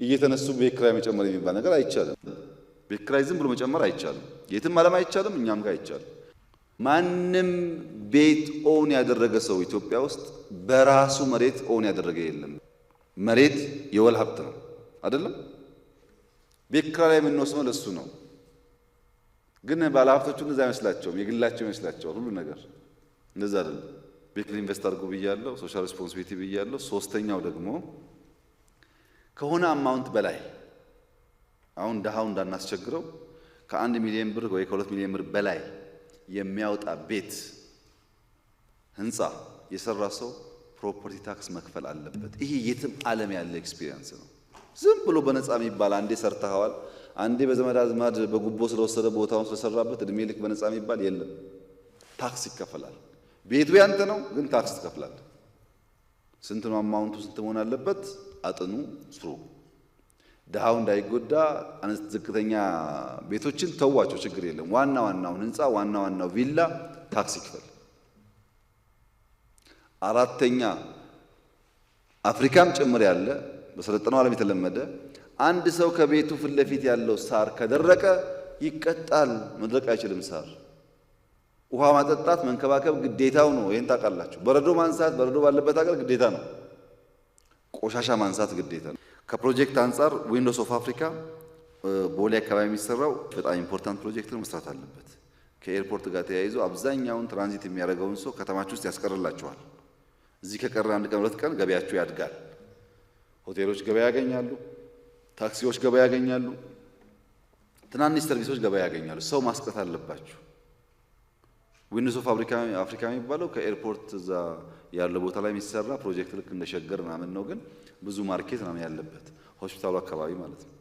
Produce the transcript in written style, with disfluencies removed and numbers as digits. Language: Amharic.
እየተነሱ ቤት ኪራይ መጨመር የሚባል ነገር አይቻልም። ቤት ኪራይ ዝም ብሎ መጨመር አይቻልም። የትም ዓለም አይቻልም፣ እኛም ጋር አይቻልም። ማንም ቤት own ያደረገ ሰው ኢትዮጵያ ውስጥ በራሱ መሬት own ያደረገ የለም። መሬት የወል ሀብት ነው አይደለም? ቤት ኪራይ ላይ የምንወስነው ለሱ ነው። ግን ባለሀብቶቹ እንደዛ አይመስላቸውም፣ የግላቸው ይመስላቸዋል ሁሉ ነገር። እንደዛ አይደለም። ቤት invest አድርጉ ብያለሁ፣ social responsibility ብያለሁ። ሶስተኛው ደግሞ ከሆነ amount በላይ አሁን ድሃው እንዳናስቸግረው ከ1 ሚሊዮን ብር ወይ ከ2 ሚሊዮን ብር በላይ የሚያወጣ ቤት ህንፃ የሰራ ሰው property tax መክፈል አለበት። ይሄ የትም ዓለም ያለ experience ነው። ዝም ብሎ በነፃ የሚባል አንዴ ሰርተኸዋል፣ አንዴ በዘመድ አዝማድ በጉቦ ስለወሰደ ቦታውን ስለሰራበት እድሜ ልክ በነፃ የሚባል የለም። Tax ይከፈላል። ቤቱ ያንተ ነው፣ ግን tax ትከፍላለህ። ስንት ነው amount ኡ? ስንት መሆን አለበት? አጥኑ፣ ስሩ። ድሃው እንዳይጎዳ ዝቅተኛ ቤቶችን ተዋቸው፣ ችግር የለም። ዋና ዋናውን ህንፃ፣ ዋና ዋናው ቪላ tax ይክፈል። አራተኛ፣ አፍሪካም ጭምር ያለ በሰለጠነው ዓለም የተለመደ፣ አንድ ሰው ከቤቱ ፊት ለፊት ያለው ሳር ከደረቀ ይቀጣል። መድረቅ አይችልም ሳር። ውሃ ማጠጣት መንከባከብ ግዴታው ነው። ይህን ታውቃላችሁ። በረዶ ማንሳት በረዶ ባለበት ሀገር ግዴታ ነው። ቆሻሻ ማንሳት ግዴታ ነው። ከፕሮጀክት አንጻር Windows of Africa ቦሌ አካባቢ የሚሰራው በጣም important ፕሮጀክት ነው፣ መስራት አለበት። ከ airport ጋር ተያይዞ አብዛኛውን ትራንዚት የሚያደርገውን ሰው ከተማችሁ ውስጥ ያስቀርላችኋል። እዚህ ከቀረ አንድ ቀን ሁለት ቀን ገበያችሁ ያድጋል። ሆቴሎች ገበያ ያገኛሉ፣ ታክሲዎች ገበያ ያገኛሉ፣ ትናንሽ service ኦች ገበያ ያገኛሉ። ሰው ማስቀረት አለባችሁ። Windows of Africa የሚባለው ከ airport እዛ ያለው ቦታ ላይ የሚሰራ ፕሮጀክት ልክ እንደ ሸገር ምናምን ነው፣ ግን ብዙ market ምናምን ያለበት ሆስፒታሉ አካባቢ ማለት ነው።